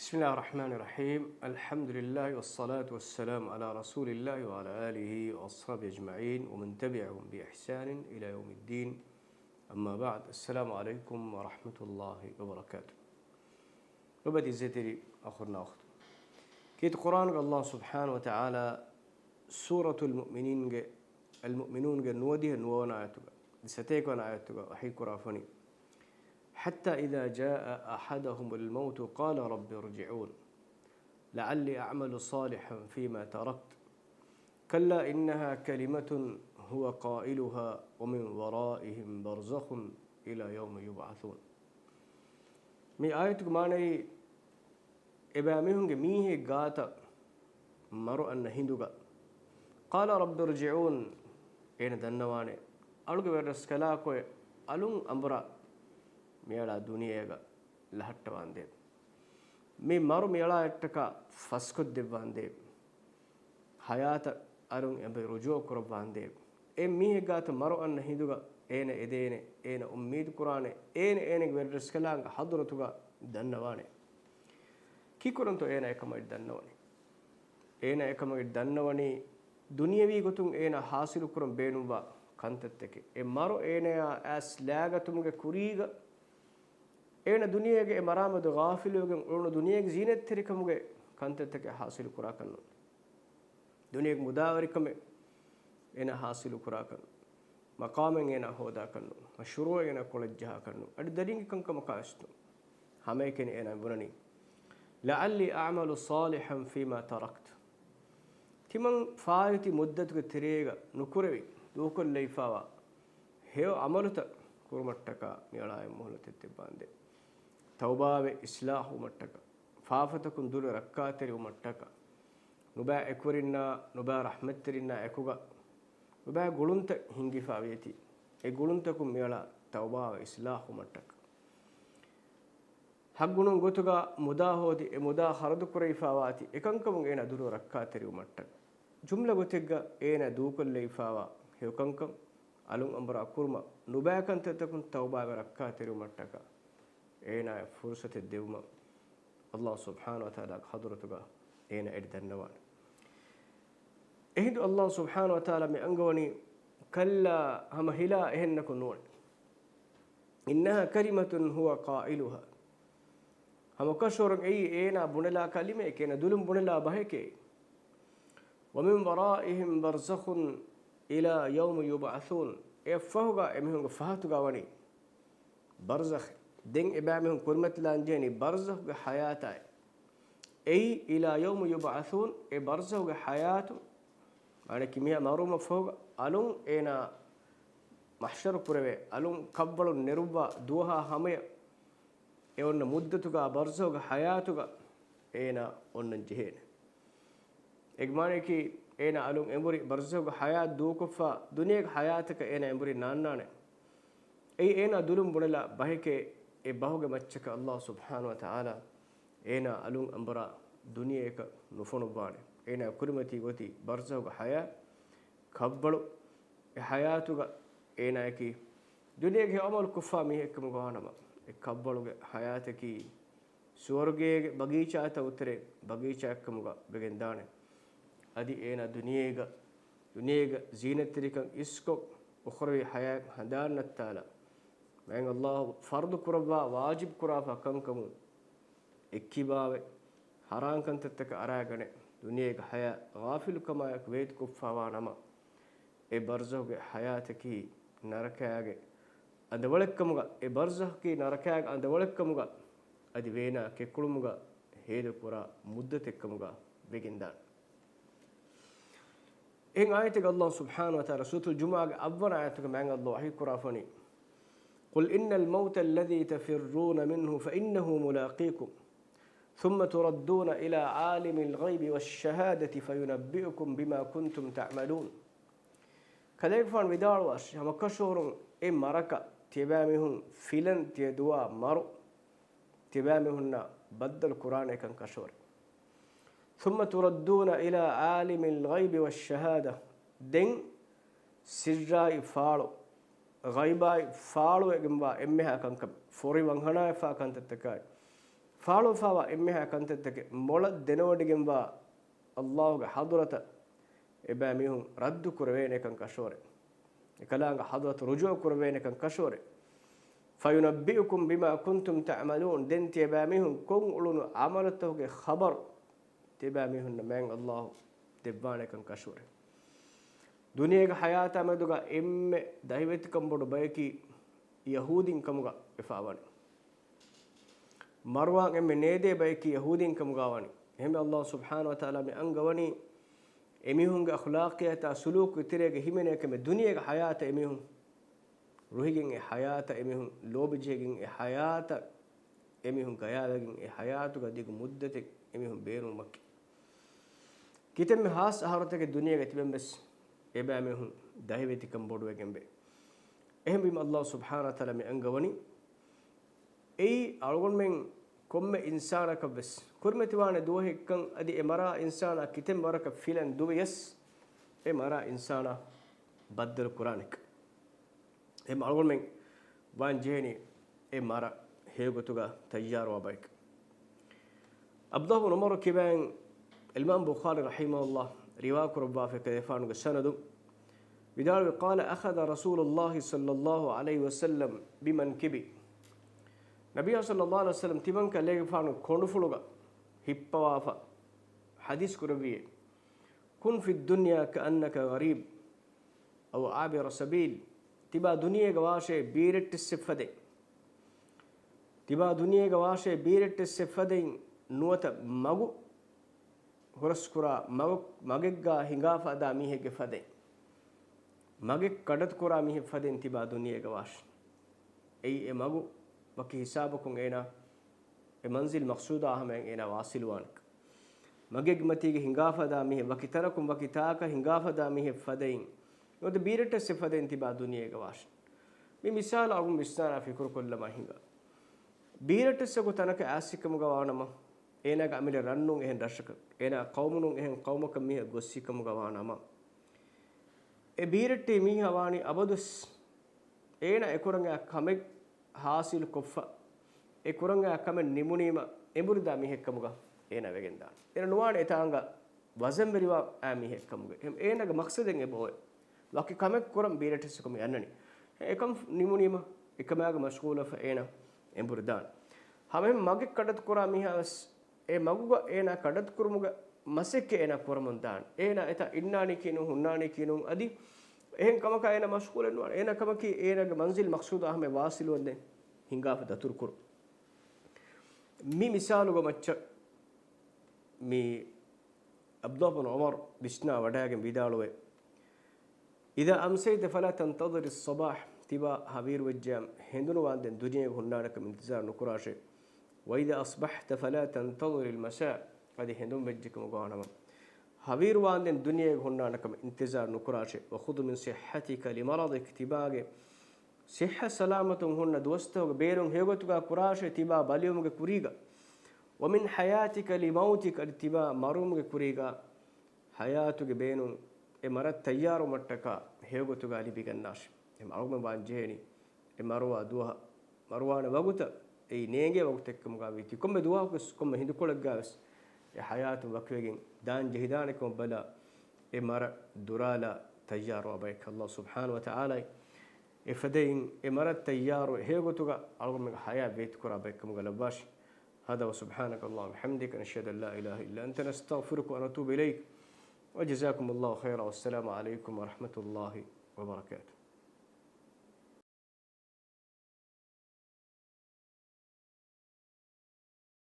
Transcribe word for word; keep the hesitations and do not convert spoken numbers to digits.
بسم الله الرحمن الرحيم. الحمد لله والصلاة والسلام على رسول الله وعلى آله وأصحابه أجمعين ومن تبعهم بإحسان إلى يوم الدين. أما بعد. السلام عليكم ورحمة الله وبركاته. ލޮބުވެތި އިއްޒަތްތެރި އަޚުންނާ އުޚްތުން. ކީރިތި ޤުރްއާނުގަ ﷲ ސުބްޙާނަހޫ ވަތަޢާލާ ސޫރަތުލް މުއުމިނީންގެ، އަލް މުއުމިނޫންގެ ނުވަދިހަ ނުވަވަނަ އާޔަތުގަ، ދެސަތޭކަވަނަ އާޔަތުގަ ވަޙީ ކުރާފަނީ، حتى إذا جاء أحدهم الموت قال رب ارجعون لعلي أعمل صالحا فيما تركت كلا إنها كلمة هو قائلها ومن ورائهم برزخ إلى يوم يبعثون. މި އާޔަތުގެ މާނައީ، އެބައިމީހުންގެ މީހެއް ގާތަށް މަރު އަންނަ ހިނދުގަ، قال رب ارجعون، އޭނަ ދަންނަވާނެ، އަޅުގެ ވެރިރަސްކަލާކޮއެ، އަލުން އަނބުރާ މިއަޅާ ދުނިޔޭގަ ލަހައްޓަވާނދޭ. މި މަރު މިއަޅާއަށްޓަކާ ފަސްކޮށްދެއްވާނދޭ. ހަޔާތަށް އަލުން އެނބުރި ރުޖޫޢަ ކުރައްވާނދޭ. އެ މީހެއް ގާތަށް މަރު އަންނަ ހިނދުގަ އޭނަ އެދޭނެ، އޭނަ އުއްމީދު ކުރާނެ، އޭނަ އޭނަގެ ވެރިރަސްކަލާނގެ ޙަޟްރަތުގަ ދަންނަވާނެ. ކީކުރަންތޯ އޭނަ އެކަމަށް ދަންނަވަނީ؟ އޭނަ އެކަމަށް ދަންނަވަނީ، ދުނިޔަވީ ގޮތުން އޭނަ ޙާޞިލު ކުރަން ބޭނުންވާ ކަންތައްތަކެއް. އެ މަރު އޭނަޔާ އައިސް ލާގަތުމުގެ ކުރީގަ، އޭނަ ދުނިޔޭގެ އެ މަރާމުދު ޣާފިލުވެގެން އުޅުނު، ދުނިޔޭގެ ޒީނަތްތެރިކަމުގެ ކަންތައްތަކެއް ޙާޞިލު ކުރާކަށްނު. ދުނިޔޭގެ މުދާވެރިކަމެއް އޭނަ ޙާޞިލު ކުރާކަށް، މަޤާމެއް އޭނަ ހޯދާކަށްނު، މަޝްރޫޢެއް އޭނަ ކޮޅަށް ޖަހާކަށްނު، އަދި ދަރިންގެ ކަންކަމަކާ ވެސްނު. ހަމައެކަނި އޭނަ ބުނަނީ، لعلي أعمل صالحا فيما تركت. ތިމަން ފާއިތި މުއްދަތުގެ ތެރޭގަ ނުކުރެވި ދޫކޮށްލައިފާވާ ހެޔޮ ޢަމަލުތައް ކުރުމަށްޓަކާ މިއަޅާއަށް މުހުލަތެއް ދެއްވާނދޭ. ތައުބާވެ އިޞްލާޙުވުމަށްޓަކާ، ފާފަތަކުން ދުރު ރައްކާތެރިވުމަށްޓަކާ، ނުބައި އެކުވެރިންނާ، ނުބައި ރަޙްމަތްތެރިންނާ އެކުގަ ނުބައި ގުޅުންތައް ހިންގިފާވިޔަތީ، އެ ގުޅުންތަކުން މިއަޅާ ތައުބާވެ އިޞްލާޙުވުމަށްޓަކާ، ޙައްޤުނޫން ގޮތުގަ މުދާ ހޯދި، އެ މުދާ ޚަރަދު ކުރެވިފާވާތީ، އެކަންކަމުން އޭނާ ދުރު ރައްކާތެރިވުމަށްޓަކާ، ޖުމްލަ ގޮތެއްގަ އޭނާ ދޫކޮށްލައިފާވާ ހެޔޮކަންކަން އަލުން އަނބުރާ ކުރުމަށް، ނުބައި ކަންތައްތަކުން ތައުބާވެ ރައްކާތެރިވުމަށްޓަކާ އޭނާއަށް ފުރުޞަތެއް ދެއްވުމަށް ﷲ ސުބްޙާނަހޫ ވަތަޢާލާގެ ޙަޟްރަތުގަ އޭނާ އެޑި ދަންނަވާނެ. އެހިނދު ﷲ ސުބްޙާނަހޫ ވަތަޢާލާ މި އަންގަވަނީ، كلا، ހަމަ ހިލާ އެހެންނަކު ނޫން. إنها كلمة هو قائلها. ހަމަކަށަވަރުން އެއީ އޭނާ ބުނެލާ ކަލިމައެކޭ، އޭނާ ދުލުން ބުނެލާ ބަހެކޭ. ومن ورائهم برزخ إلى يوم يبعثون. އެއަށްފަހުގަ އެމީހުންގެ ފަހަތުގަ ވަނީ ބަރްޒަޚެއް. ދެން އެބައިމީހުން ކުރިމަތިލާން ޖެހެނީ ބަރްޒަޚުގެ ޙަޔާތާއި. އެއީ إلى يوم يبعثون، އެ ބަރްޒަޚުގެ ޙަޔާތު، މާނައަކީ މީހާ މަރުވުމަށްފަހުގަ އަލުން އޭނާ މަޙްޝަރު ކުރެވޭ، އަލުން ކަށްވަޅުން ނެރުއްވާ ދުވަހާ ހަމަޔަށް، އެ އޮންނަ މުއްދަތުގަ ބަރްޒަޚުގެ ޙަޔާތުގަ އޭނާ އޮންނަން ޖެހޭނެ. އޭގެ މާނައަކީ، އޭނާ އަލުން އެނބުރި ބަރްޒަޚުގެ ޙަޔާތް ދޫކޮށްފަ، ދުނިޔޭގެ ޙަޔާތަކަށް އޭނާ އެނބުރި ނާންނާނެ. އެއީ އޭނާ ދުލުން ބުނެލާ ބަހެކޭ. އެ ބަހުގެ މައްޗަކަށް ﷲ ސުބްޙާނަހޫ ވަތަޢާލާ އޭނާ އަލުން އަނބުރާ ދުނިޔެއަކަށް ނުފޮނުއްވާނެ. އޭނާ ކުރިމަތީ ގޮތީ ބަރްޒަޚުގެ ޙަޔާތް، ކަށްވަޅު. އެ ޙަޔާތުގަ އޭނާއަކީ ދުނިޔޭގެ ހެޔޮ ޢަމަލު ކޮށްފާ މީހެއްކަމުގަ ވާނަމަ، އެ ކަށްވަޅުގެ ޙަޔާތަކީ ސުވަރުގޭގެ ބަގީޗާތައް އުތުރެ ބަގީޗާއެއްކަމުގަ ވެގެންދާނެ. އަދި އޭނާ ދުނިޔޭގަ، ދުނިޔޭގަ ޒީނަތްތެރިކަން އިސްކޮށް، އުޚްރަވީ ޙަޔާތް ހަނދާން ނައްތާލާ، މާތް ﷲ ފަރުޟު ކުރައްވާ ވާޖިބު ކުރާފާ ކަންކަމުން އެއްކިބާވެ، ޙަރާން ކަންތައްތަކަށް އަރާގަނެ، ދުނިޔޭގެ ޙަޔާތް ޣާފިލުކަމާއެކު ވޭތުކޮށްފާވާ ނަމަ، އެ ބަރްޒަޚުގެ ޙަޔާތަކީ ނަރަކައިގެ އަނދަވަޅެއްކަމުގަ، އެ ބަރްޒަޚަކީ ނަރަކައިގެ އަނދަވަޅެއްކަމުގަ، އަދި ވޭނާ ކެކުޅުމުގަ ހޭދަކުރާ މުއްދަތެއްކަމުގަ ވެގެންދާނެ. އެހެން އާޔަތެއްގަ ﷲ ސުބްޙާނަހޫ ވަތަޢާލާ ސޫރަތުލް ޖުމުޢާގެ އަށްވަނަ އާޔަތުގަ މާތް ﷲ ވަޙީ ކުރާފަނީ، قل إن الموت الذي تفرون منه فإنه ملاقيكم ثم تردون إلى عالم الغيب والشهادة فينبئكم بما كنتم تعملون. ކަލޭގެފާނު ވިދާޅުވާށި، ހަމަކަށަވަރުން އެ މަރަކަށް ތިޔަބައިމީހުން ފިލަން ތިޔަދުވާ މަރު ތިޔަބައިމީހުންނާ ބައްދަލު ކުރާނެ ކަންކަށަވަރެއް. ثم تردون إلى عالم الغيب والشهادة، ދެން ސިއްރާއި ފާޅު، ޣައިބާއި ފާޅުވެގެންވާ އެންމެހާ ކަންކަން، ފޯރި ވަންހަނާވެފާ ކަންތައްތަކާއި، ފާޅުވެފާވާ އެންމެހާ ކަންތައްތަކެއް މޮޅަށް ދެނެވޮޑިގެންވާ ﷲ ގެ ޙަޟްރަތަށް އެބައިމީހުން ރައްދު ކުރެވޭނެކަން ކަށަވަރެއް، އެކަލާނގެ ޙަޟްރަތަށް ރުޖޫޢަ ކުރެވޭނެކަން ކަށަވަރެއް. فَيُنَبِّئُكُم بِمَا كُنتُمْ تَعْمَلُونَ. ދެން ތިޔަބައިމީހުން ކޮށް އުޅުނު ޢަމަލުތަކުގެ ޚަބަރު ތިޔަބައިމީހުންނަށް މާތް ﷲ ދެއްވާނެކަން ކަށަވަރެއް. ދުނިޔޭގެ ޙަޔާތާ މެދުގަ އެންމެ ދަހިވެތިކަން ބޮޑު ބަޔަކީ ޔަހޫދީން ކަމުގަ ވެފާވަނީ. މަރުވާން އެންމެ ނޭދޭ ބަޔަކީ ޔަހޫދީން ކަމުގަ ވަނީ. އެހެންވެ ﷲ ސުބްޙާނަހޫ ވަތަޢާލާ މި އަންގަވަނީ އެމީހުންގެ އަޚްލާޤިއްޔާތާ ސުލޫކު ތެރޭގަ ހިމެނޭ ކަމެއް. ދުނިޔޭގެ ޙަޔާތަށް އެމީހުން ރުހިގެން އެ ޙަޔާތަށް އެމީހުން ލޯބިޖެހިގެން އެ ޙަޔާތަށް އެމީހުން ގަޔާވެގެން އެ ޙަޔާތުގަ ދިގު މުއްދަތެއް އެމީހުން ބޭނުންވުމަކީ. ކިތަންމެ ހާސް އަހަރުތަކެއް ދުނިޔޭގަ ތިބެން ވެސް އެބައިމީހުން ދަހިވެތިކަން ބޮޑުވެގެންވޭ. އެހެންވީމަ ﷲ ސުބްޙާނަހޫ ވަތަޢާލާ މި އަންގަވަނީ އެއީ އަޅުގަނޑުމެން ކޮންމެ އިންސާނަކަށް ވެސް ކުރިމަތިވާނެ ދުވަހެއްކަން އަދި އެ މަރާ އިންސާނާ ކިތަން ވަރަކަށް ފިލަން ދުވިޔަސް އެ މަރާ އިންސާނާ ބައްދަލު ކުރާނެކަން. އެ އަޅުގަނޑުމެން ވާން ޖެހެނީ އެ މަރަށް ހެޔޮގޮތުގަ ތައްޔާރުވާ ބަޔަކަށް. ޢަބްދުﷲ ބުނު ޢުމަރު ކިބައިން އިމާމް ބުޚާރީ ރަޙިމަހުﷲ ރިވާކުރައްވާފަ ކަލޭގެފާނުގެ ސަނަދު ވިދާޅުވި، قال أخذ رسول الله صلى الله عليه وسلم بمنكبي. ނަބިއްޔާ ޞައްލައްލާހު ޢަލައިހި ވަސައްލަމް ތިމަންކަލޭގެފާނު ކޮނޑުފުޅުގަ ހިއްޕަވާފަ ޙަދީޘް ކުރެއްވިއޭ، كن في الدنيا كأنك غريب أو عابر سبيل. ތިބާ ދުނިޔޭގަ ވާށޭ ބީރެއްޓެއްސެއް ފަދައިން. ތިބާ ދުނިޔޭގަ ވާށޭ ބީރެއްޓެއްސެއް ފަދައިން ނުވަތަ މަގު ހުރަސްކުރާ މަގު، މަގެއްގާ ހިނގާފަ ދާ މީހެއްގެ ފަދައިން. މަގެއް ކަޑަތުކުރާ މީހެއް ފަދައިން ތިބާ ދުނިޔޭގަ ވާށޭ. އެއީ އެ މަގު ވަކި ހިސާބަކުން އޭނާ އެ މަންޒިލް މަޤްޞޫދާ ހަމައިން އޭނާ ވާޞިލުވާނެ. މަގެއްގެ މަތީގަ ހިނގާފަ ދާ މީހެއް، ވަކި ތަނަކުން ވަކި ތާކަށް ހިނގާފަ ދާ މީހެއް ފަދައިން ނުވަތަ ބީރެއްޓެއްސެއް ފަދައިން ތިބާ ދުނިޔޭގަ ވާށޭ. މި މިސާލު އަޅުގަނޑު ވިސްނާނާ ފިކުރުކޮށްލަމާ ހިނގާ. ބީރެއްޓެއްސަކު ތަނަކަށް އައިސްކަމުގަ ވާނަމަ، އޭނާގެ އަމިއްލަ ރަންނުން އެހެން ރަށަކަށް، އޭނާ ޤައުމުނުން އެހެން ޤައުމަކަށް މީހެއް ގޮއްސިކަމުގަ ވާނަމަ، އެ ބީރެއްޓި މީހާ ވާނީ އަބަދުވެސް އޭނާ އެކުރަން އައި ކަމެއް ހާސިލު ކޮށްފަ، އެ ކުރަން އައި ކަމެއް ނިމުނީމަ އެނބުރިދާ މީހެއްކަމުގަ އޭނާ ވެގެންދާނެ. އޭނާ ނުވާނެ އެތާނގަ ވަޒަންވެރިވާ އައި މީހެއްކަމުގަ. އެހެން އޭނާގެ މަޤްޞަދެއް އެބައޮތް. ވަކި ކަމެއް ކުރަން ބީރެއްޓެއްސަކު މި އަންނަނީ. އެކަން ނިމުނީމަ އެކަމާގެ މަޝްޣޫލަށް އޭނާ އެނބުރިދާނެ. ހަމައެހެން މަގެއް ކަޑަތުކުރާ މީހާ ވެސް އެ މަގުގަ އޭނާ ކަޑަތުކުރުމުގެ މަސައްކަތް އޭނާ ކުރަމުން ދާނެ. އޭނާ އެތާ އިންނާނީކީ ނޫން، ހުންނާނީކީ ނޫން، އަދި އެހެން ކަމަކާ އޭނާ މަޝްޣޫލެއް ނުވާނެ. އޭނާ ކަމަކީ އޭނާގެ މަންޒިލް މަޤްޞޫދާ ހަމައަށް ވާޞިލުވަންދެން ހިނގާފަ ދަތުރުކުރުން. މި މިސާލުގެ މައްޗަށް މި ޢަބްދުﷲ ބުނު ޢުމަރު ވިސްނާ ވަޑައިގެން ވިދާޅުވޭ، إذا أمسيت فلا تنتظر الصباح. ތިބާ ހަވީރު ވެއްޖެއްޔާ ހެނދުނު ވާންދެން ދުނިޔޭގަ ހުންނާނެކަމަށް އިންތިޒާރު ނުކުރާށޭ. وإذا أصبحت فلا تنتظر المساء. އަދި ހެނދުން ވެއްޖެކަމުގަ ވާނަމަ، ހަވީރު ވާންދެން ދުނިޔޭގަ ހުންނާނެކަމަށް އިންތިޒާރު ނުކުރާށޭ. وخذ من صحتك لمرضك. ތިބާގެ ޞިއްޙަ ސަލާމަތުން ހުންނަ ދުވަސްތަކުގެ ބޭރުން ހެޔޮގޮތުގަ ކުރާށޭ ތިބާ ބަލިވުމުގެ ކުރީގަ. ومن حياتك لموتك، އަދި ތިބާ މަރުވުމުގެ ކުރީގަ ޙަޔާތުގެ ބޭނުން އެ މަރަށް ތައްޔާރުވުމަށްޓަކާ ހެޔޮގޮތުގަ ލިބިގަންނާށޭ. އެހެން އަޅުގަނޑު ވާން ޖެހެނީ އެ މަރުވާ ދުވަހަށް، މަރުވާނެ ވަގުތަށް އެއީ ނޭނގޭ ވަގުތެއްކަމުގަ ވީތީ، ކޮންމެ ދުވަހަކުވެސް ކޮންމެ ހިނދުކޮޅެއްގަ ވެސް އެ ޙަޔާތުން ވަކިވެގެން ދާން ޖެހިދާނެކަމަށް ބަލާ، އެ މަރަށް ދުރާލާ ތައްޔާރުވާ ބަޔަކަށް. ﷲ ސުބްޙާނަހޫ ވަތަޢާލާ އެ ފަދައިން އެ މަރަށް ތައްޔާރު ހެޔޮގޮތުގަ އަޅުގަނޑުމެންގެ ޙަޔާތް ވޭތުކުރާ ބައެއްކަމުގަ ލައްވާށި. هذا وسبحانك اللهم وبحمدك، نشهد أن لا إله إلا أنت، نستغفرك ونتوب إليك. وجزاكم الله خيرا، والسلام عليكم ورحمة الله وبركاته.